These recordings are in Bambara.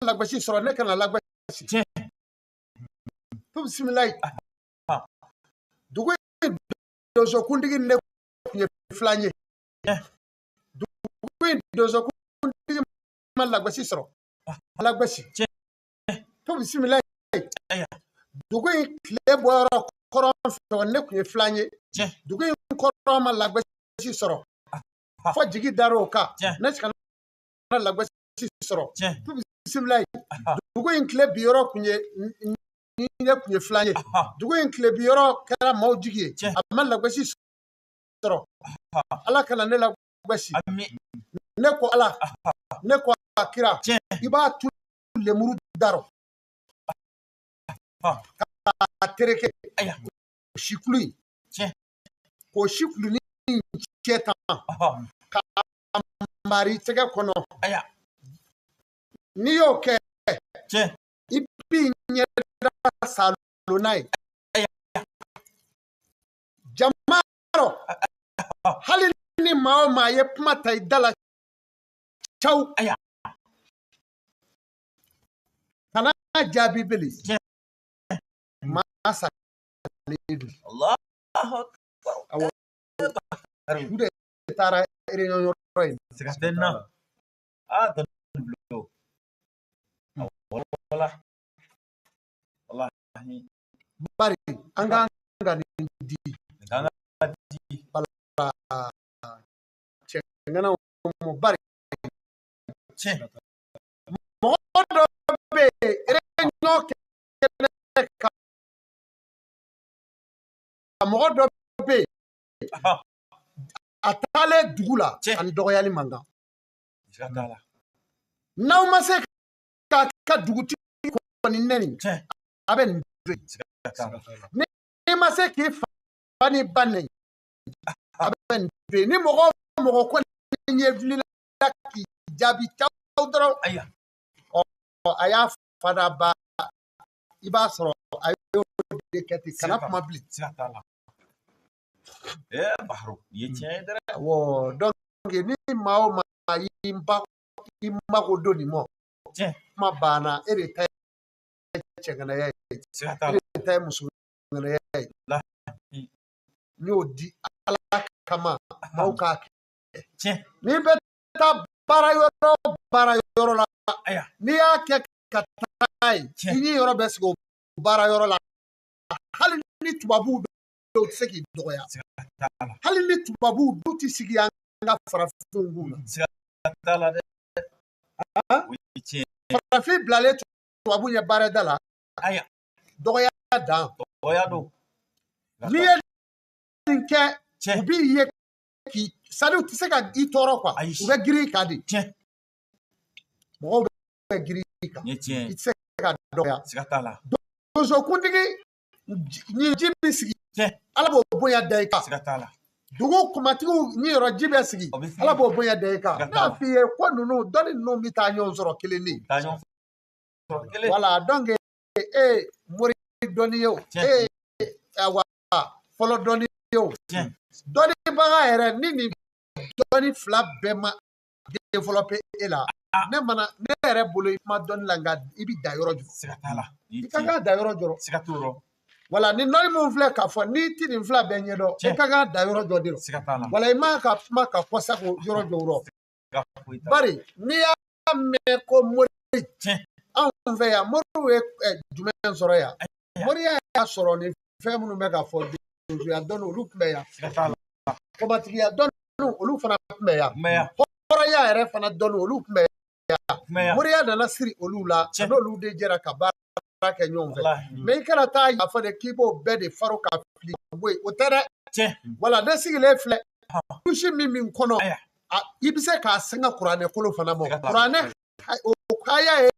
lagosi sɔrɔ, ne kana lagosi. To bisimilayi. Dugu in donsokuntigi, ne tun ye filan ye. Dugu in donsokuntigi ma lagosi sɔrɔ, lagosi. To bisimilayi. Dugu in tile bɔyɔrɔ kɔrɔn fɛ, ne tun ye filan ye. Dugu in kɔrɔn ma lagosi sɔrɔ, fo jigi dar'o kan, ne kana lagosi sɔrɔ. To bisimilayi. Dugu in tile bi yɔrɔ tun ye, ne tun ye filan ye. Dugu in tile bi yɔrɔ kɛra maaw jigi ye, a ma lagosi sɔrɔ. Ala kana ne lagosi. Ne ko Ala, ne ko a kira, i b'a tu lemuru darɔ k'a tereke sikulu in, k'o sikulu in cɛ tan k'a mari tɛgɛ kɔnɔ. N'i y'o kɛ, i b'i ɲɛda salo n'a ye jama rɔ. Hali ni maa o maa ye kuma ta i da la caw, kana jaabi beli, maa salen don. Awɔ, u de taara réunion yɔrɔ in. Siga tɛ n na. Ah, dɔnni bulon. Wala. Wallahi. Bari an kan ka nin di. Nin kan ka di. Wala cɛ ŋanaw mo bari. Mɔgɔ dɔ bɛ yen réunion kɛnɛ kan, mɔgɔ dɔ bɛ yen, a taalen dugu la, ani dɔgɔyali man kan. Siga t'a la. N'aw ma se k'a ka dugutigi kɔni nɛni, a bɛ nin to yen. Siga t'a la. N'i ma se k'i fa ni ba nɛni, a bɛ nin to yen. Ni mɔgɔ o mɔgɔ kɔni ɲɛ wulila k'i jaabi caw dɔrɔn, ɔ a y'a fa n'a ba, i b'a sɔrɔ a y'o de kɛ ten, kana kuma bilen. Siga t'a la. Eh, Baharu, nin ye tiɲɛ ye dɛ. Awɔ, donc ni maa o maa y'i ba i mako don nin mɔ, kuma banna, e de ta ye cɛŋanaya ye, Siga t'a e la. de ta ye musoŋanaya ye. N y'o di Ala kama, maaw k'a kɛ. N'i bɛ taa baara yɔrɔ o baara yɔrɔ la, n'i y'a kɛ ka taa yen, i ni yɔrɔ bɛ sigi o baara yɔrɔ la, hali ni tubabuw dɔw tɛ se k'i dɔgɔya. Siga t'a la. Hali ni tubabuw du tɛ sigi an ka farafinw kun na. Siga t'a la dɛ. O ye tiɲɛ. Farafin bilalen tubabu ɲɛ baarada la, dɔgɔya dan. Dɔgɔya don. N'i ye nin kɛ, u b'i ye k'i sani, u tɛ se ka i tɔɔrɔ quoi. Ayi. U bɛ girin i kan de. Mɔgɔw bɛ girin i kan. Nin ye tiɲɛ I ye. tɛ se ka dɔgɔya. Siga t'a la. Donsokuntigi ni ji bɛ sigi, Ala b'o bonya da i kan. Siga t'a la. Dugu kumatigiw ni yɔrɔ ji bɛ sigi, O bɛ sigi. Ala b'o bonya da i kan. Siga Ne t'a y'a la. f'i ye ko ninnu dɔnni ninnu bɛ taa ɲɔgɔn sɔrɔ kelen de. Taa ɲɔgɔn sɔrɔ kelen. Voilà, donc e mori dɔnni ye o, e awa fɔlɔ dɔnni ye o, dɔnnibaga yɛrɛ ni nin dɔnni fila bɛɛ ma développé e la, ne mana ne yɛrɛ bolo i ma dɔnni la, nka i bɛ da yɔrɔ jɔ. Siga t'a la. Nin I ye ka tiɲɛ. kan ka da yɔrɔ jɔ. Siga t'o rɔ. Wala ni nɔnni min filɛ k'a fɔ, n'i ti nin fila bɛɛ ɲɛdɔn, i ka kan ka da yɔrɔ jɔ de rɔ. Siga t'a la. Wala i man ka kuma ka kɔsa k'o yɔrɔ jɔ o rɔ. Siga foyi t'a la. Bari n'i y'a mɛn ko mori, anw fɛ yan moriw ye jumɛn sɔrɔ yan? Moriya y'a sɔrɔ ni fɛn minnu bɛ ka fɔ, donsoya dɔnni, olu tun bɛ yan. Siga t'a la. Kɔmatigiya dɔnni, olu fana tun bɛ yan. Kun bɛ yan. Hɔrɔnya yɛrɛ fana dɔnni, olu tun bɛ yan. Kun bɛ yan. Moriya nana siri olu la, n'olu de jɛra ka baara kɛ ɲɔgɔn fɛ. Wallahi. Mais i kana taa a fɔ de k'i b'o bɛɛ de faro ka fili ka bɔ yen, o tɛ dɛ. Wala ne sigilen filɛ, kusi min min kɔnɔ, i bɛ se k'a sɛgɛn kuranɛ kolo fana ma. Siga t'a la. Kuranɛ o haya ye,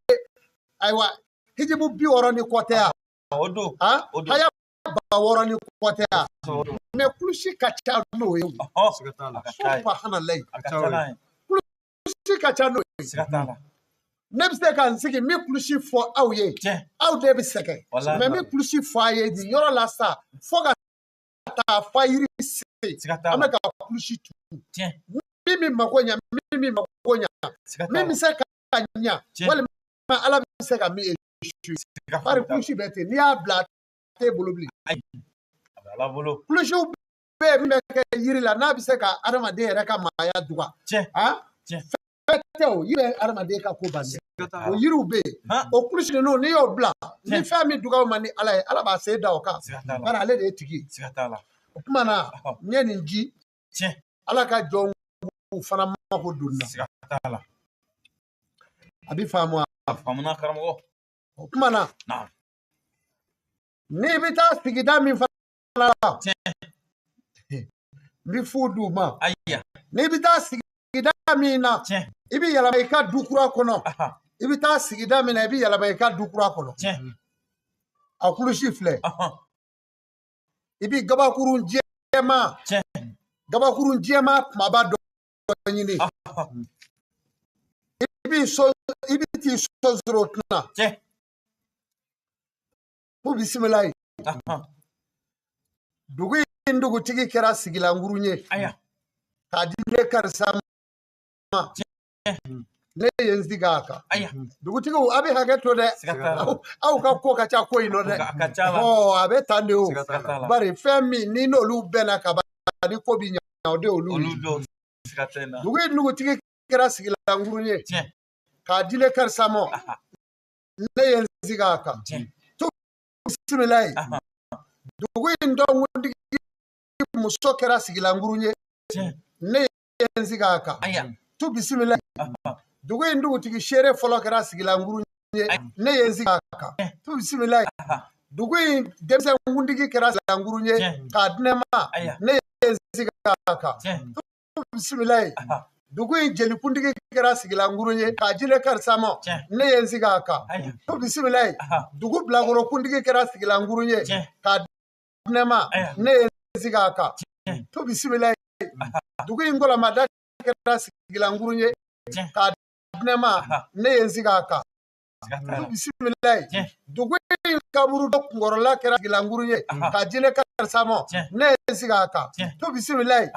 ayiwa, hijibu 60 ni kɔ tɛ yan. O don. O don. Haya 6000 ni kɔ tɛ yan. O don. Mais kulusi ka ca n'o ye. Ɔhɔn. Siga t'a la. A ka ca ye. Subahanallahi. A ka ca n'a ye. Kulusi ka ca n'o ye. Siga t'a la. Ne bɛ se ka n sigi n bɛ kulusi fɔ aw ye. Aw de bɛ sɛgɛn. Wallahi. Mais n bɛ kulusi fɔ a ye nin yɔrɔ la sa, fo ka taa fayiri se. Siga t'a An la. bɛ ka kulusi tu. Tiɲɛ. Min bɛ mako ɲa, min bɛ mako ɲa. Siga t'a Min la. bɛ se ka ɲa, walima Ala bɛ se ka min échouer. Bari kulusi bɛ ten, n'i y'a bila a t'e bolo bilen. A bɛ Ala bolo. Kulusiw bɛ yen min bɛ kɛ yiri la, n'a bɛ se ka adamaden yɛrɛ ka maaya duga. Fɛn tɛ o, yiri bɛ adamaden ka ko ban dɛ. O yiriw bɛ yen. O kulusi ninnu, n'i y'o bila, ni fɛn min dugaw man di Ala ye, Ala b'a sen da o kan. Bari ale de ye tigi ye. O tuma na, n ye nin ji. Ala ka jɔnw fana mako don na. A bɛ faamu wa? A faamuna karamɔgɔ. O tuma na, n'i bɛ taa sigida min fana la, n bɛ fu d'u ma. N'i bɛ taa sigida min na, i bɛ yɛlɛma i ka du kura kɔnɔ. I bɛ taa sigida min na, i bɛ yɛlɛma i ka du kura kɔnɔ. A kulusi filɛ. I bɛ gabakurun jɛman, gabakurun jɛman kumaba dɔ ɲini. I bɛ t'i sonsoro tɛna. Ko bisimilayi. Dugu in dugutigi kɛra sigilankurun ye. K'a di ne karisa ma. Ne ye n sigi a kan. Dugutigiw, a bɛ hakɛ to dɛ. Aw ka ko ka ca ko in nɔ dɛ. A bɛ tan de o. Bari fɛn min ni n'olu bɛnna ka ban, ni ko bɛ ɲa, o de y'olu ye. Dugu in dugutigi kɛra sigilankurun ye. K'a di ne karisa ma. Ne ye n sigi a kan. To bisimilayi. Dugu in dɔnkuntigi muso kɛra sigilankurun ye. Ne ye n sigi a kan. To bisimilayi. Dugu in dugutigi seere fɔlɔ kɛra sigilankurun ye. Ne ye n sigi a kan. To bisimilayi. Dugu in denmisɛnkuntigi kɛra sigilankurun ye. K'a di ne ma. Ne ye n sigi a kan. To bisimilayi. Dugu in jelikuntigi kɛra sigilankurun ye. K'a di ne karisa ma. Ne ye n sigi a kan. To bisimilayi. Dugu bilakorokuntigi kɛra sigilankurun ye. K'a di ne ma. Ne ye n sigi a kan. To bisimilayi. Dugu in kɔlɔnmada kɛra sigilankurun ye. K'a di ne ma. Ne ye n sigi a kan. To bisimilayi. Dugu in kaburu dɔ kunkɔrɔla kɛra sigilankurun ye. K'a di ne karisa ma. Ne ye n sigi a kan. To bisimilayi.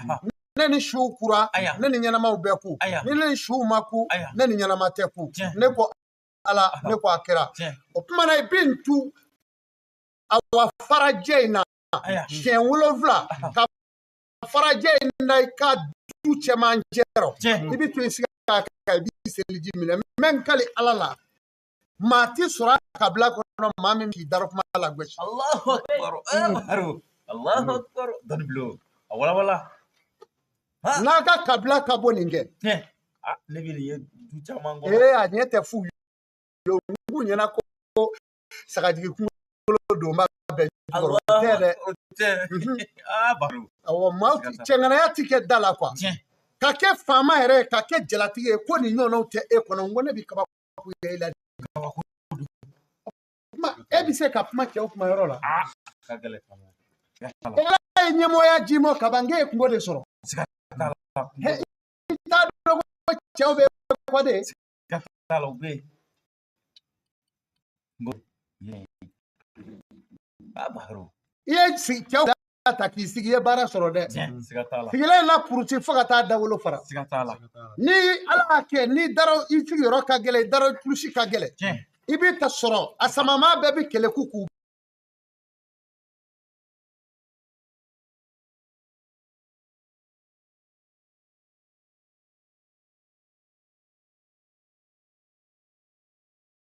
Ne ni suw kura, ne ni ɲɛnamaw bɛɛ ku. Ni ne ni suw ma ku, ne ni ɲɛnama tɛ ku. Ne ko Ala, ne ko a kɛra. O tuma na, i bɛ n tu awa farajɛ in na siɲɛ 7, ka farajɛ in na i ka du cɛmancɛ rɔ. I bɛ to i sigi a kan, i b'i seliji minɛ. N bɛ n kali Ala la, maa ti sɔrɔ a kabila kɔnɔ maa min k'i darɔ kuma lagosi. Allahu akbar. Allahu akbar. Dɔnni bulon. A walawala. N'a ka kabila ka bɔ nin kɛ. Ne bɛ nin ye du caman kɔnɔ. A ɲɛ tɛ f'u ye. U k'u ɲɛna ko sagajigi kunkolo donba bɛɛ jukɔrɔ. O tɛ dɛ. Awɔ, maaw cɛŋanaya ti kɛ da la quoi. Ka kɛ faama yɛrɛ ye, ka kɛ jalatigi ye, ko nin ɲɔgɔnnaw tɛ e kɔnɔ. N ko ne bɛ kabako ye i la. Kuma e bɛ se ka kuma cɛw kuma yɔrɔ la. Ala ye ɲɛmɔgɔya ji mɔ kaban, k'e ye kungo de sɔrɔ. I t'a dɔn ko cɛw bɛ kɔ de. I ye cɛw ta k'i sigi, i ye baara sɔrɔ dɛ. Sigilen in la puruti fo ka taa dawolo fara. Ni Ala y'a kɛ, ni dara i sigiyɔrɔ ka gɛlɛn, i dara kulusi ka gɛlɛn, i bɛ ta sɔrɔ a samama bɛɛ bɛ kɛlɛku k'u